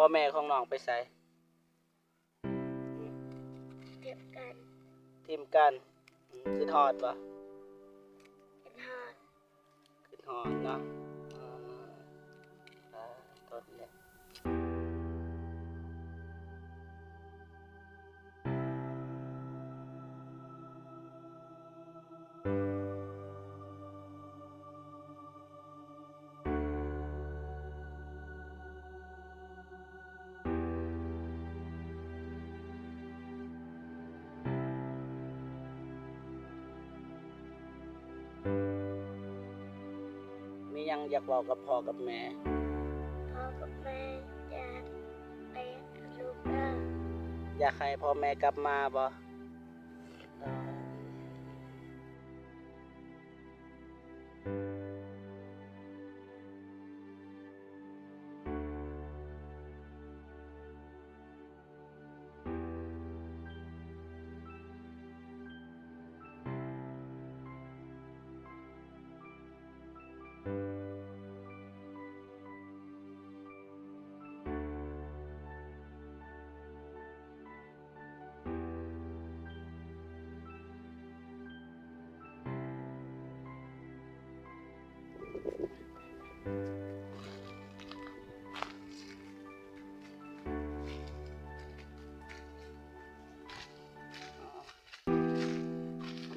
ພໍ່ແມ່ຂອງນ້ອງໄປໃສ? ອືມ ຖິ້ມກັນ ຖິ້ມກັນ. ອືມ ຄິດຮອດບໍ່? ຄິດຮອດ ຄິດຮອດເນາະ. ເອີ ເອີ ໂທດແຫຼະ. ມີຫຍັງຢາກເວົ້າກັບພໍ່ກັບແມ່? ພໍ່ກັບແມ່ຢາກໄປຫາລູກເດີ. ຢາກໃຫ້ພໍ່ແມ່ກັບມາບໍ່?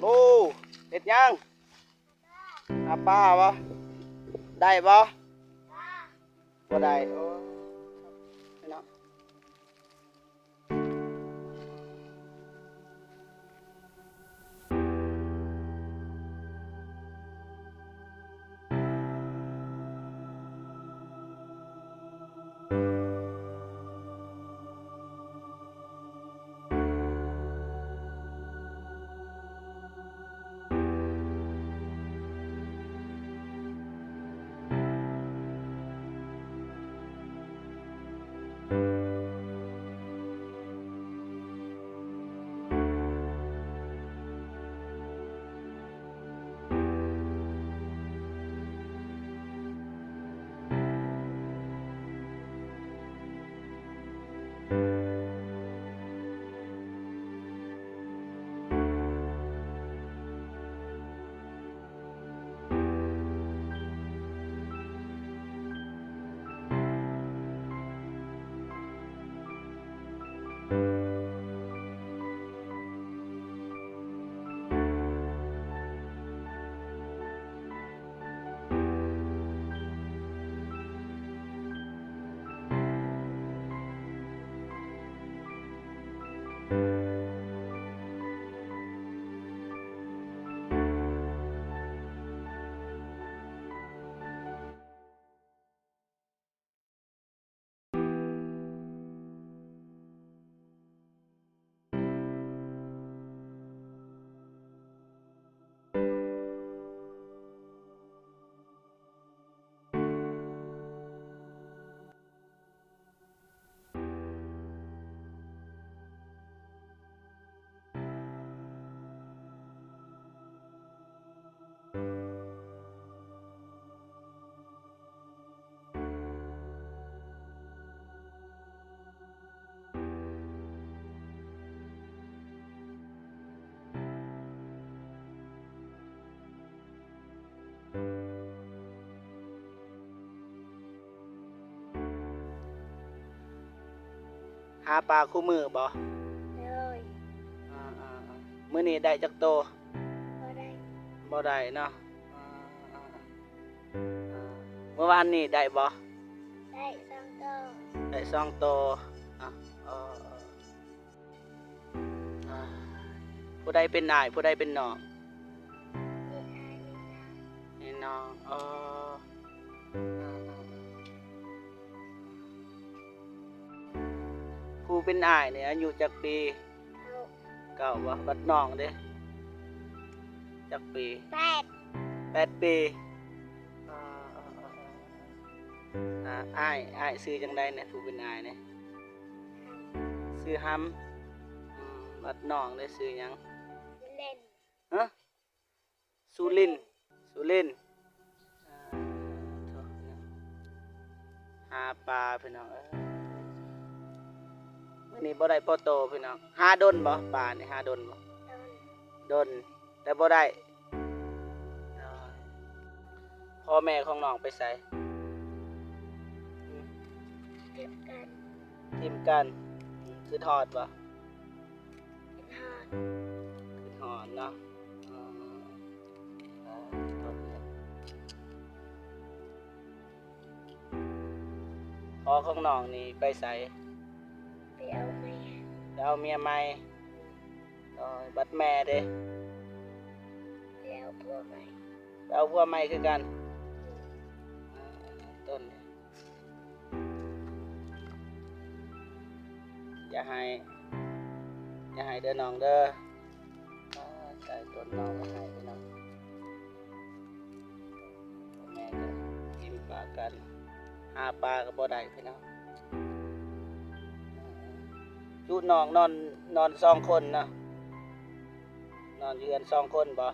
ໂອ້ ເຮັດຫຍັງ? ຫາປາບໍ່? ໄດ້ບໍ່? ບໍ່ໄດ້. ໂອ້ ເນາະ. ຫາປາຄູ່ມື້ບໍ່? ໂດຍ. ອາໆໆ ມື້ນີ້ໄດ້ຈັກໂຕ? ບໍ່ໄດ້. ບໍ່ໄດ້ເນາະ. ອາໆໆ ອາ ເມື່ອວານນີ້ໄດ້ບໍ່? ໄດ້ສອງໂຕ. ໄດ້ສອງໂຕ. ອາ ເອີ ເອີ ຜູ້ໃດເປັນອ້າຍ ຜູ້ໃດເປັນນ້ອງ? ມີອ້າຍມີນ້ອງ. ມີນ້ອງ. ເອີ ເອີ ເອີ ຜູ້ເປັນອ້າຍນີ້ອາຍຸຈັກປີ? ເກົ້າ. ເກົ້າບໍ່? ບັດນ້ອງເດ ຈັກປີ? ແປດ. ແປດປີ. ເອີ ເອີ ເອີ ເອີ ອາ ອ້າຍ ອ້າຍຊື່ຈັ່ງໃດແດ່? ຜູ້ເປັນອ້າຍນີ້ ຊື່ຫຳ. ອືມ ບັດນ້ອງເດ ຊື່ຫຍັງ? ເລນ. ຮະ? ສຸລິນ. ສຸລິນ. ອາ ໂທ້ ຫາປາ ພີ່ນ້ອງເອີຍ. ນີ້ບໍ່ໄດ້ພໍໂຕພີ່ນ້ອງ. ຫາດົນບໍ່? ປານີ້ຫາດົນບໍ່? ດົນ ແຕ່ບໍ່ໄດ້. ພໍ່ແມ່ຂອງນ້ອງໄປໃສ? ຖິ້ມກັນ. ຖິ້ມກັນ. ຄຶດຮອດບໍ່? ຄຶດຮອດ. ຄຶດຮອດເນາະ. ອໍ ພໍ່ຂອງນ້ອງນີ້ໄປໃສ? ໄປເອົາເມຍ. ໄປເອົາເມຍໃໝ່. ໂດຍ. ບັດແມ່ເດ? ໄປເອົາຜົວໃໝ່. ໄປເອົາຜົວໃໝ່ຄືກັນ. ອາ ຕົ້ນ ຢ່າໄຫ້ ຢ່າໄຫ້ເດີນ້ອງເດີ. ອາ ໃຈຕົ້ນນ້ອງບໍ່ໃຫ້ເດີນ້ອງ. ແມ່ກໍກິນປາກັນ ຫາປາກໍບໍ່ໄດ້ພີ່ນ້ອງ. ຈຸນ້ອງນອນ ນອນສອງຄົນນະ? ນອນຢູ່ເຮືອນສອງຄົນບໍ່?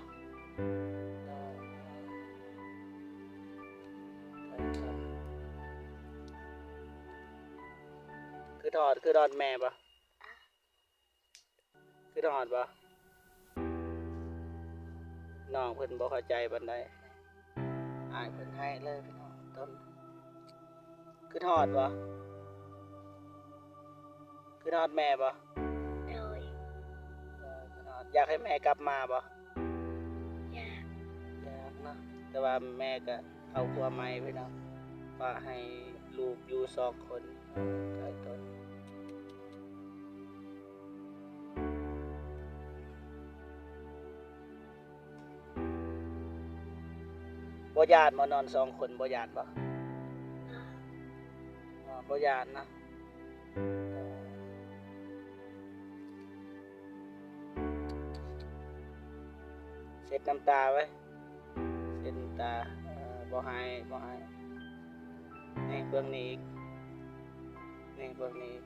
ຄືທອດ ຄືທອດແມ່ບໍ່? ຄິດຮອດບໍ່? ນ້ອງເພິ່ນບໍ່ເຂົ້າໃຈປານໃດ. ອ້າຍເພິ່ນໄຫ້ເລີຍພີ່ນ້ອງ. ຕົ້ນ ຄິດຮອດບໍ່? ຄິດຮອດແມ່ບໍ່? ໂດຍ. ເອີ ຄິດຮອດ. ຢາກໃຫ້ແມ່ກັບມາບໍ່? ຢາກ. ຢາກເນາະ. ແຕ່ວ່າແມ່ກະເອົາຜົວໃໝ່ໄປເນາະ. ປະໃຫ້ລູກຢູ່ສອງຄົນ. ເອີ ຕາຍຕົວ. ບໍ່ຢ້ານບໍ່? ນອນສອງຄົນບໍ່ຢ້ານບໍ່? ບໍ່. ອໍ ບໍ່ຢ້ານນະ. ເຊັດນ້ຳຕາໄວ້ ເຊັດນ້ຳຕາ. ເອີ ບໍ່ໄຫ້ ບໍ່ໄຫ້. ນີ້ເບິ່ງນີ້ອີກ ນີ້ເບິ່ງນີ້ອີກ.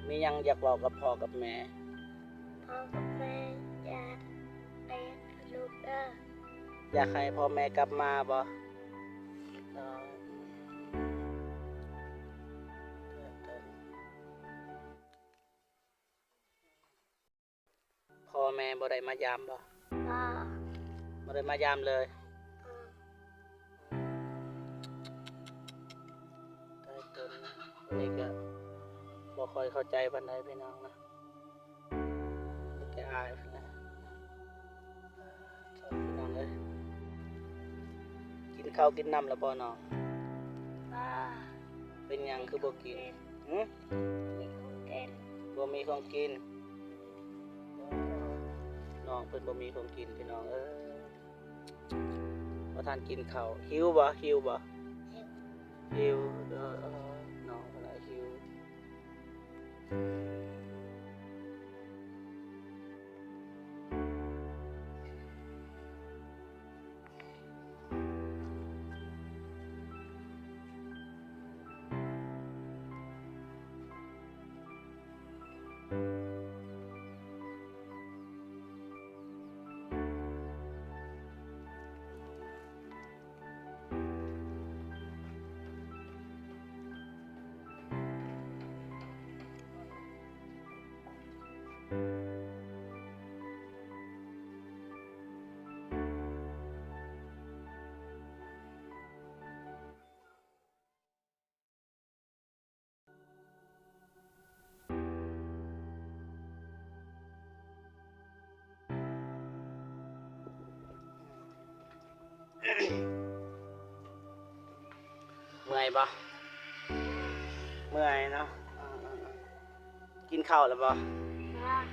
ມີຫຍັງຢາກເວົ້າກັບພໍ່ກັບແມ່? ພໍ່ກັບແມ່ ຢາກໄປຫາລູກເດີ. ຢາກໃຫ້ພໍ່ແມ່ກັບມາບໍ່? ເອີ. ພໍ່ແມ່ບໍ່ໄດ້ມາຢາມບໍ່? ບໍ່. ບໍ່ໄດ້ມາຢາມເລີຍ. ຕາຍຕົວ. ນີ້ກະບໍ່ຄ່ອຍເຂົ້າໃຈປານໃດພີ່ນ້ອງນະ. ມີແຕ່ອ້າຍພຸ້ນແຫຼະ. ພີ່ນ້ອງເອີຍ ກິນເຂົ້າກິນນ້ຳແລ້ວບໍ່ນ້ອງ? ບໍ່. ເປັນຫຍັງຄືບໍ່ກິນ? ຫື? ບໍ່ມີຂອງກິນ. ບໍ່ມີຂອງກິນ. ນ້ອງເພິ່ນບໍ່ມີຂອງກິນພີ່ນ້ອງເອີຍ. ບໍ່ທັນກິນເຂົ້າ. ຫິວບໍ່? ຫິວບໍ່? ຫິວ. ຫິວ. ເອີ ນ້ອງເພິ່ນຫິວ. ເມື່ອຍບໍ່? ເມື່ອຍເນາະ. ກິນເຂົ້າແລ້ວບໍ່? ຍັງ.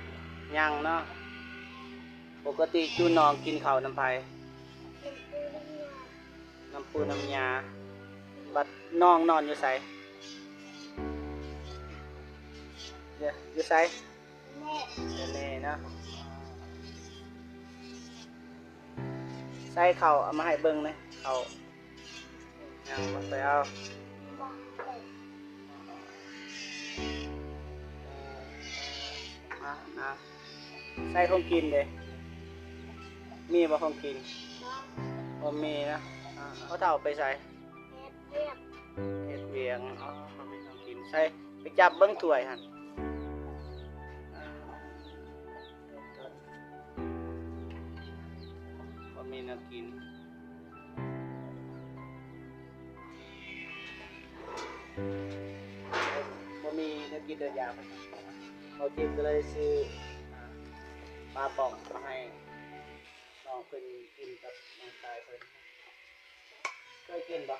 ຍັງເນາະ. ປົກກະຕິຈຸນ້ອງກິນເຂົ້ານຳໃຜ? ນຳປູນຳຍ່າ. ນຳປູນຳຍ່າ. ບັດນ້ອງນອນຢູ່ໃສ? ຢູ່ ຢູ່ໃສ? ແມ່. ຢູ່ແມ່ເນາະ. ໃສ່ເຂົ້າເອົາມາໃຫ້ເບິ່ງແດ່ ເຂົ້າ. ຍັງບໍ່ໄປເອົາ. ມາ ມາ ໃສ່ຂອງກິນເດ້. ມີບໍ່ຂອງກິນ? ບໍ່ ບໍ່ມີນະ. ອາ ພໍ່ເຖົ້າໄປໃສ? ເຮັດວຽກ. ເຮັດວຽກ. ອໍ ບໍ່ມີຂອງກິນ. ໃສ ໄປຈັບເບິ່ງຖ້ວຍຫັ້ນ. ອາ ບໍ່ມີແນວກິນ. ບໍ່ມີແນວກິນແນວຢາກ. ບໍ່ກິນກໍເລີຍຊື້ ອາ ປາປ່ອງມາໃຫ້ນ້ອງເພິ່ນກິນກັບນ້ອງຊາຍເພິ່ນ. ເຄີຍກິນບໍ່?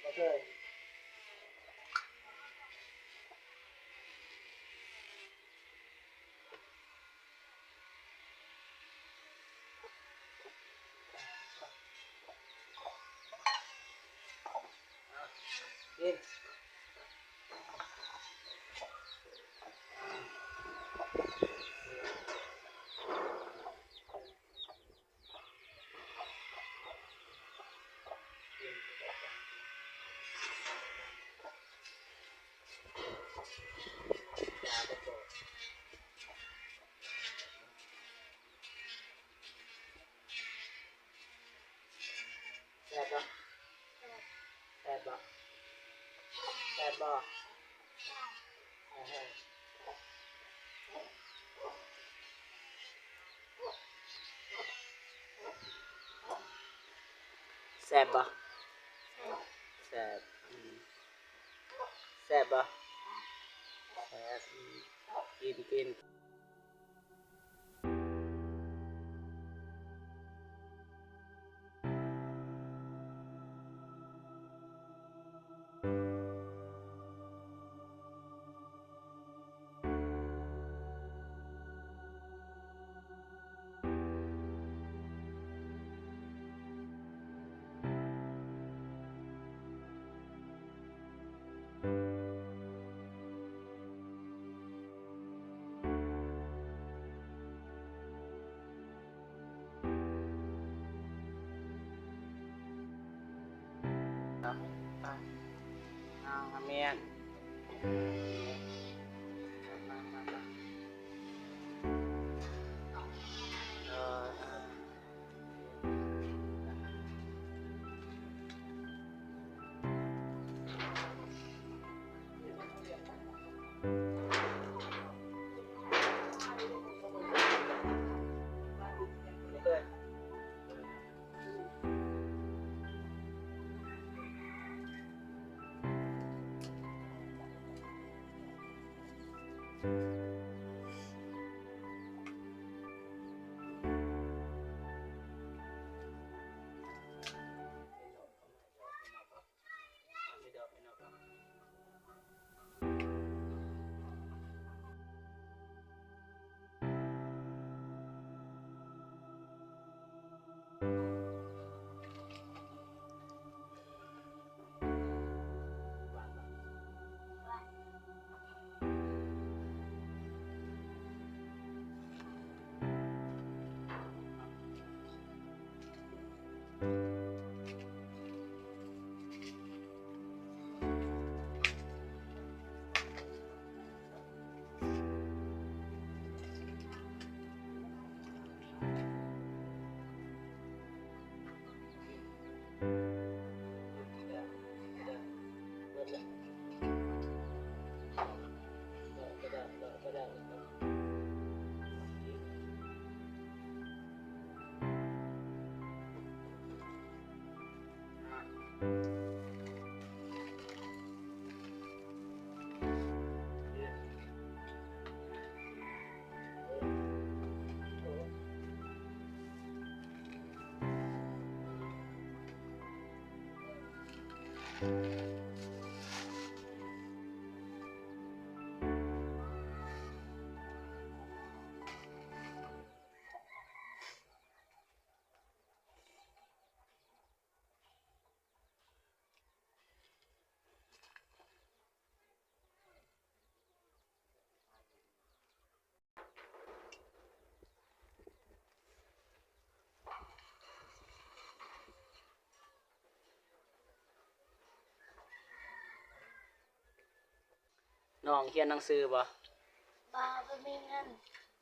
ບໍ່ເຄີຍ. ແຊບບໍ່? ແຊບບໍ່? ແຊບບໍ່? ແຊບບໍ່? ແຊບ. ອືມ ແຊບບໍ່? ແຊບ. ອືມ ກິນ ກິນ. ເອົາ ເອົາ ເອົາ ເອົາ ແມ່ນ. ນ້ອງຮຽນໜັງສືບໍ່? ບໍ່ ບໍ່ມີເງິນ.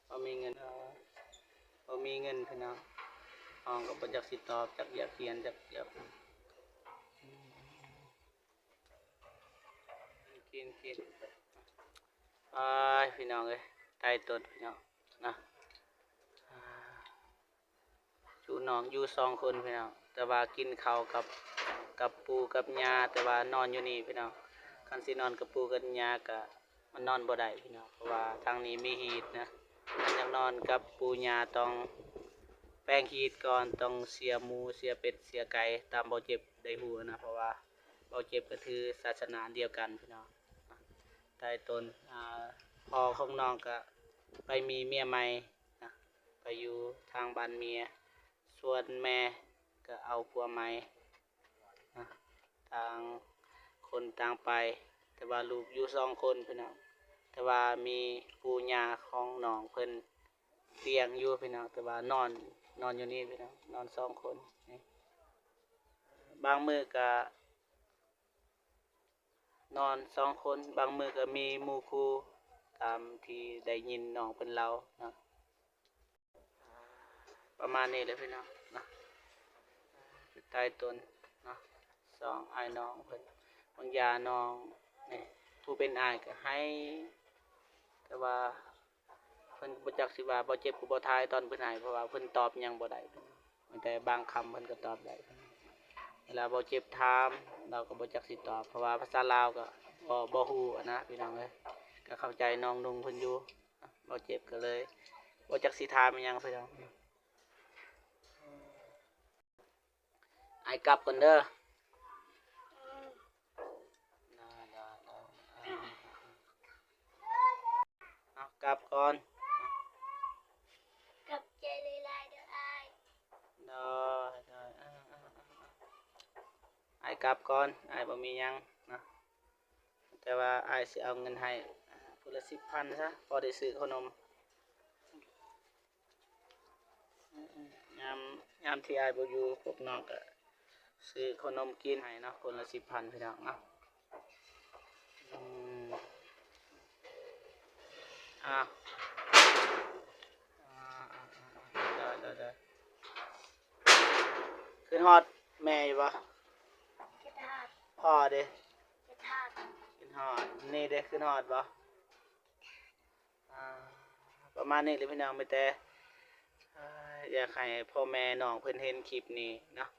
ບໍ່ມີເງິນ. ເອີ ເ ບໍ່ມີເງິນພີ່ນ້ອງ ນ້ອງກໍບໍ່ຈັກຊິຕອບ ຈັກຢາກຮຽນ ຈັກຢາກ ກິນ ກິນ ອ້າຍ ພີ່ນ້ອງເອີຍ ຕາຍຕົນພີ່ນ້ອງນະ. ຢູ່ນ້ອງຢູ່ສອງຄົນພີ່ນ້ອງ ແຕ່ວ່າກິນເຂົ້າກັບ ກັບປູ່ກັບຍ່າ ແຕ່ວ່ານອນຢູ່ນີ້ພີ່ນ້ອງ. ຄັນຊິນອນກັບປູ່ກັບຍ່າກະ ມັນນອນບໍ່ໄດ້ພີ່ນ້ອງ ເພາະວ່າທາງນີ້ມີຮີດນະ. ຄັນຢາກນອນກັບປູ່ຍ່າຕ້ອງແປງຮີດກ່ອນ ຕ້ອງເສຍໝູ ເສຍເປັດ ເສຍໄກ່ ຕາມເບົາເຈັບໄດ້ຮູ້ນະ ເພາະວ່າເບົາເຈັບກໍຖືສາສະໜາດຽວກັນພີ່ນ້ອງ. ຕາຍຕົນ ອາ ພໍ່ຂອງນ້ອງກໍໄປມີເມຍໃໝ່ນະ ໄປຢູ່ທາງບ້ານເມຍ ສ່ວນແມ່ກໍເອົາຜົວໃໝ່ນະ ຕ່າງຄົນຕ່າງໄປ ແຕ່ວ່າລູກຢູ່ສອງຄົນພີ່ນ້ອງ. ແຕ່ວ່າມີປູ່ຍ່າຂອງນ້ອງເພິ່ນລ້ຽງຢູ່ພີ່ນ້ອງ ແຕ່ວ່ານອນ ນອນຢູ່ນີ້ພີ່ນ້ອງ ນອນສອງຄົນນີ້. ບາງມື້ກໍ ນອນສອງຄົນ ບາງມື້ກໍມີໝູ່ຄູ່ ຕາມທີ່ໄດ້ຍິນນ້ອງເພິ່ນເລົ່າເນາະ. ປະມານນີ້ແຫຼະພີ່ນ້ອງເນາະ ຕາຍຕົນເນາະ ສອງອ້າຍນ້ອງເພິ່ນ. ບາງຢ່ານ້ອງນີ້ ຜູ້ເປັນອ້າຍກໍໄຫ້ ແຕ່ວ່າ ເພິ່ນກໍບໍ່ຈັກຊິວ່າ ເບົາເຈັບກໍບໍ່ຖ່າຍຕອນເພິ່ນໃຫ້ ເພາະວ່າເພິ່ນຕອບຫຍັງບໍ່ໄດ້ ມີແຕ່ບາງຄຳເພິ່ນກໍຕອບໄດ້. ເວລາເບົາເຈັບຖາມ ລາວກໍບໍ່ຈັກຊິຕອບ ເພາະວ່າພາສາລາວກໍບໍ່ ບໍ່ຮູ້ຫັ້ນນະພີ່ນ້ອງເອີຍ. ກໍເຂົ້າໃຈນ້ອງນຸ່ງເພິ່ນຢູ່ ເບົາເຈັບກໍເລີຍບໍ່ຈັກຊິຖາມອີ່ຫຍັງພີ່ນ້ອງ. ອ້າຍກັບກ່ອນເດີ. ເອົາ ກັບກ່ອນ. ຂອບໃຈຫຼາຍໆເດີອ້າຍ. ໂດຍ ໂດຍ ເອີ ເອີ ເອີ ອ້າຍກັບກ່ອນ ອ້າຍບໍ່ມີຫຍັງເນາະ ແຕ່ວ່າອ້າຍຊິເອົາເງິນໃຫ້ຜູ້ລະສິບພັນຊະ ພໍໄດ້ຊື້ເຂົ້າໜົມ. ຍາມ ຍາມທີ່ອ້າຍບໍ່ຢູ່ ພວກນ້ອງກໍຊື້ເຂົ້າໜົມກິນໃຫ້ເນາະ ຄົນລະສິບພັນພີ່ນ້ອງເນາະ. ອືມ ອ້າວ ໄດ້ ໄດ້ ໄດ້. ຄິດຮອດແມ່ຢູ່ບໍ່? ຄິດຮອດ. ພໍ່ເດ? ຄິດຮອດ. ຄິດຮອດ. ນີ້ເດ ຄິດຮອດບໍ່? ອ່າ ປະມານນີ້ແຫຼະພີ່ນ້ອງ ມີແຕ່ ເອີ ຢາກໃຫ້ພໍ່ແມ່ນ້ອງເພິ່ນເຫັນຄລິບນີ້ເນາະ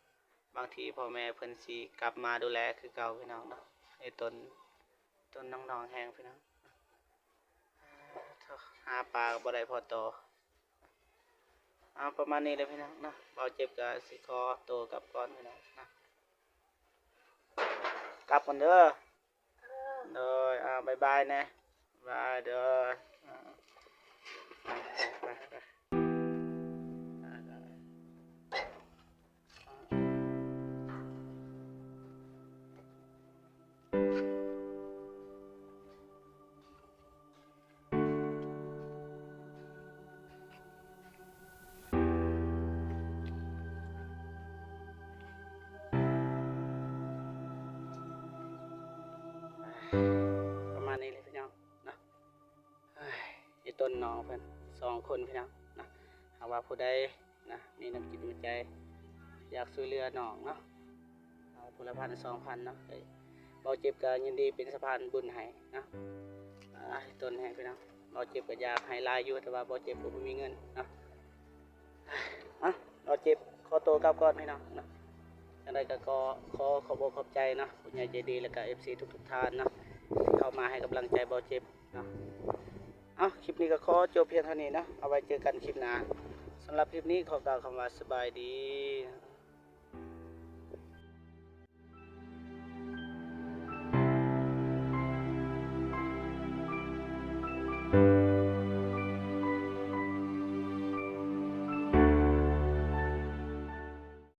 ບາງທີພໍ່ແມ່ເພິ່ນຊິກັບມາດູແລຄືເກົ່າພີ່ນ້ອງເນາະ. ໃຫ້ຕົນ ຕົນນ້ອງໆແຮງພີ່ນ້ອງ ຫາປາກໍບໍ່ໄດ້ພໍໂຕ. ເອົາ ປະມານນີ້ແຫຼະພີ່ນ້ອງເນາະ ເບົາເຈັບກໍຊິຂໍໂຕກັບກ່ອນພີ່ນ້ອງເນາະ ກັບກ່ອນເດີ. ໂດຍ ອ່າ ບາຍບາຍແນ່. ບາຍ ໂດຍ ອ່າ ໄປ ໄປ ໄປ. ປະມານນີ້ແຫຼະພີ່ນ້ອງເນາະ ເອີຍ ອີຕົນນ້ອງເພິ່ນສອງຄົນພີ່ນ້ອງເນາະ. ຫາກວ່າຜູ້ໃດນະ ມີນ້ຳຈິດນ້ຳໃຈ ຢາກຊ່ວຍເຫຼືອນ້ອງເນາະ ເອົາຜູ້ລະພັນສອງພັນເນາະ ເອີຍ ເບົາເຈັບກໍຍິນດີເປັນສະພານບຸນໃຫ້ເນາະ. ອ່າ ຕົນແຮງພີ່ນ້ອງ ເບົາເຈັບກໍຢາກໃຫ້ຫຼາຍຢູ່ ແຕ່ວ່າເບົາເຈັບກໍບໍ່ມີເງິນເນາະ. ອ່ະ ເບົາເຈັບຂໍໂຕກັບກ່ອນພີ່ນ້ອງເນາະ. ຈັ່ງໃດກໍຂໍຂອບອົກຂອບໃຈເນາະ ຜູ້ໃຫຍ່ໃຈດີ ແລະກະເອັຟຊີທຸກໆທ່ານເນາະ ທີ່ເຂົ້າມາໃຫ້ກຳລັງໃຈເບົາເຈັບເນາະ. ເອົາ ຄລິບນີ້ກໍຂໍຈົບພຽງເທົ່ານີ້ເນາະ ເອົາໄວ້ເຈີກັນຄລິບໜ້າ. ສຳລັບຄລິບນີ້ຂໍກ່າວຄຳວ່າສະບາຍດີ.